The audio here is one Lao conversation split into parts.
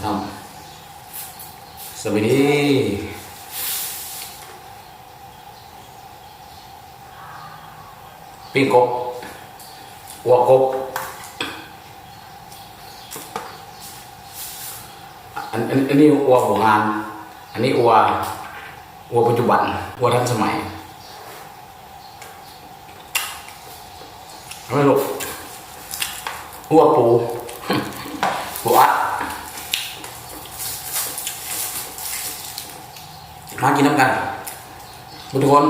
ສະບາຍດີ. ປີ້ງກົບ ອົ່ວກົບ. ອັນ ອັນ ອັນນີ້ອົ່ວບູຮານ, ອັນນີ້ອົ່ວ ອົ່ວປັດຈຸບັນ, ອົ່ວທັນສະໄໝ. ເອົາໄປລູກ ອົ່ວປູ ປູອັດ. ມາກິນນຳກັນເບິດທຸກຄົນ.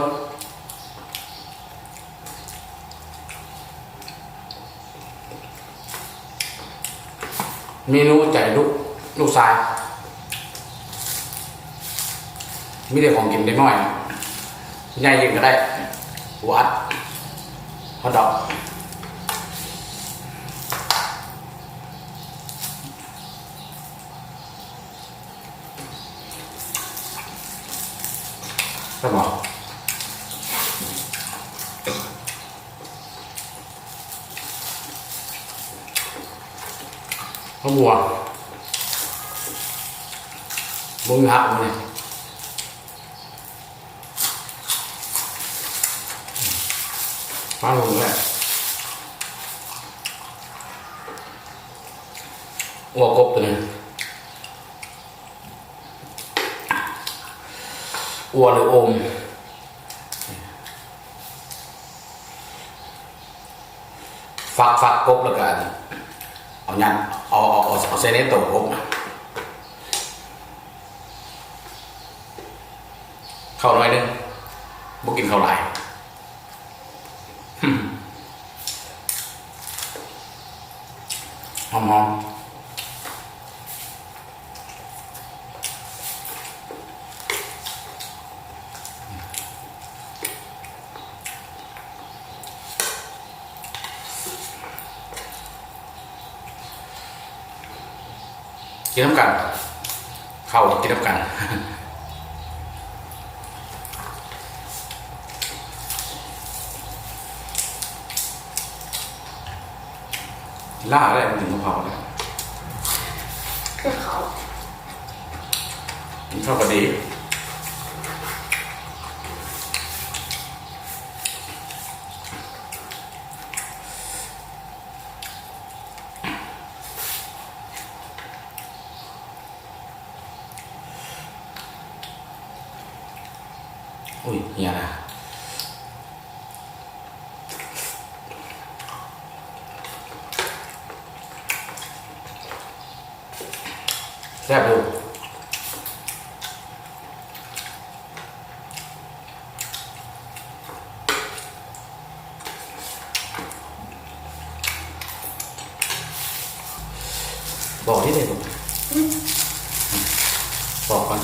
ເມນູໃຈລູກ ລູກຊາຍ ມີແຕ່ຂອງກິນເດັກນ້ອຍ, ຜູ້ໃຫຍ່ກິນກໍໄດ້. ປູອັດ ຮອດດອກ. ແຊບບໍ່? ເຂົ້າບົວ ບໍ່ມີຜັກມື້ນີ້. ມາລົງແລ້ວ ອົ່ວກົບໂຕນີ້. ອົ່ວຫຼືອົມ? ຟັກ ຟັກກົບແລ້ວກໍເອົາຍັດ ເອົາ ເອົາ ເອົາ ເອົາໃສ່ໃນໂຕກົບ. ເຂົ້າໜ້ອຍໜຶ່ງ ບໍ່ກິນເຂົ້າຫຼາຍ. ຫອມໆ. ກິນນຳກັນ ເຂົ້າກິນນຳກັນ. ລ້າແລ້ວ ກິນກັບເຂົ້າແລ້ວ ກິນເຂົ້າກໍດີ. ອຸ້ຍ ເຫຍລະ ແຊບຢູ່. ບອກທີ່ໃດລູກ? ອືມ ບອກກ່ອນ.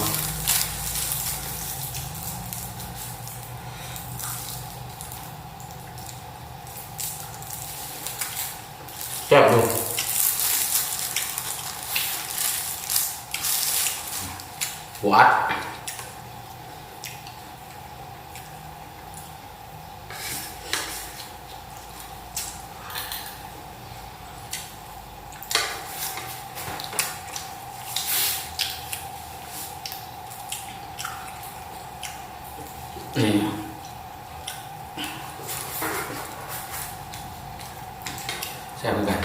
ແຊບຢູ່ ບໍ່ອັດ. ນີ້ ແຊບຄືກັນ.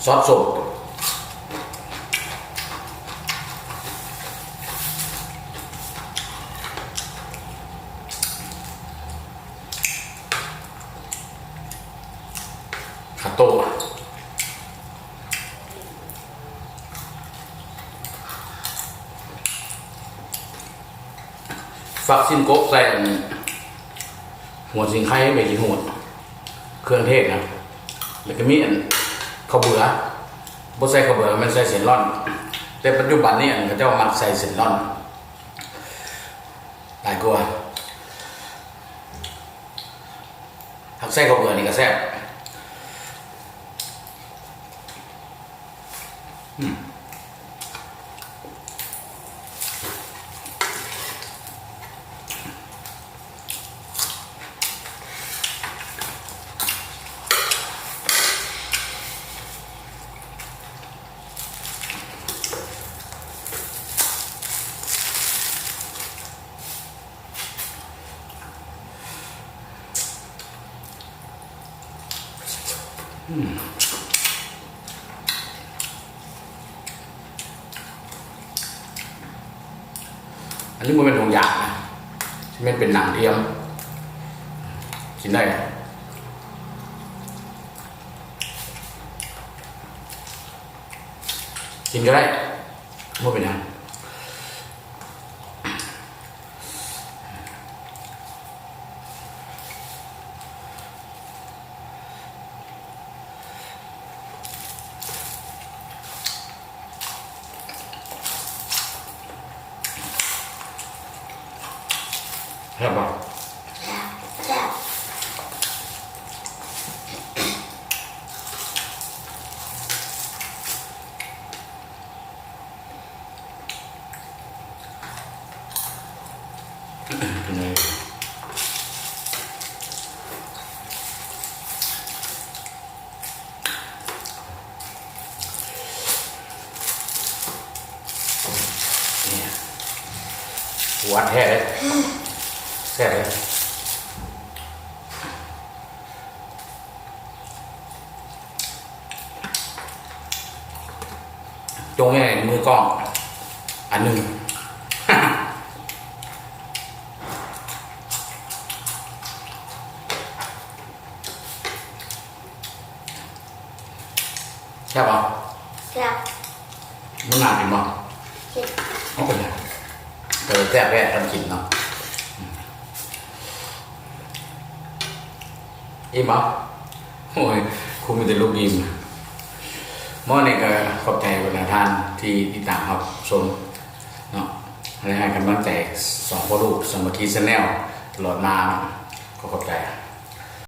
ຊອດສົ້ມ ຄາໂຕະ ຝັກຊີ້ນກົບໃສ່ອັນ ຫົວສີໄຄ ໃບຂີ້ຫູດ ເຄື່ອງເທດນະ ແລ້ວກໍມີອັນ ເຂົ້າເບືອ ບໍ່ໃສ່ເຂົ້າເບືອ ແມ່ນໃສ່ເສັ້ນລ່ອນ ແຕ່ປັດຈຸບັນນີ້ ອັນ ເຂົາເຈົ້າມັກໃສ່ເສັ້ນລ່ອນຫຼາຍກວ່າ. ຫາກໃສ່ເຂົ້າເບືອນີ້ກໍແຊບ. ອືມ ອືມ ອັນນີ້ບໍ່ແມ່ນຖົງຢາງນະ ຊິແມ່ນເປັນໜັງທຽມ ກິນໄດ້ ກິນກໍໄດ້ ບໍ່ເປັນຫຍັງ. ແຊບບໍ່? ແຊບ ແຊບ. ຫວານແທ້ເດ້ ແຊບເດ້. ຈົ່ງໃຫ້ມືກ້ອງອັນໜຶ່ງ. ແຊບບໍ່? ແຊບ. ມັນໜ້າກິນບໍ່? ກິນ. ເອົາໄປເລີຍ ເອີ ແຊບແທ້ ຕ້ອງກິນເນາະ. ອີ່ມບໍ່? ໂອ້ຍ ຄູມີແຕ່ລູກອີ່ມ. ມື້ນີ້ກໍຂອບໃຈບັນດາທ່ານທີ່ຕິດຕາມຮັບຊົມເນາະ ແລະ ໃຫ້ກຳລັງໃຈສອງພໍ່ລູກສາມັກຄີແຊນແນວຕະຫຼອດມາເນາະ. ຂໍຂອບໃຈ.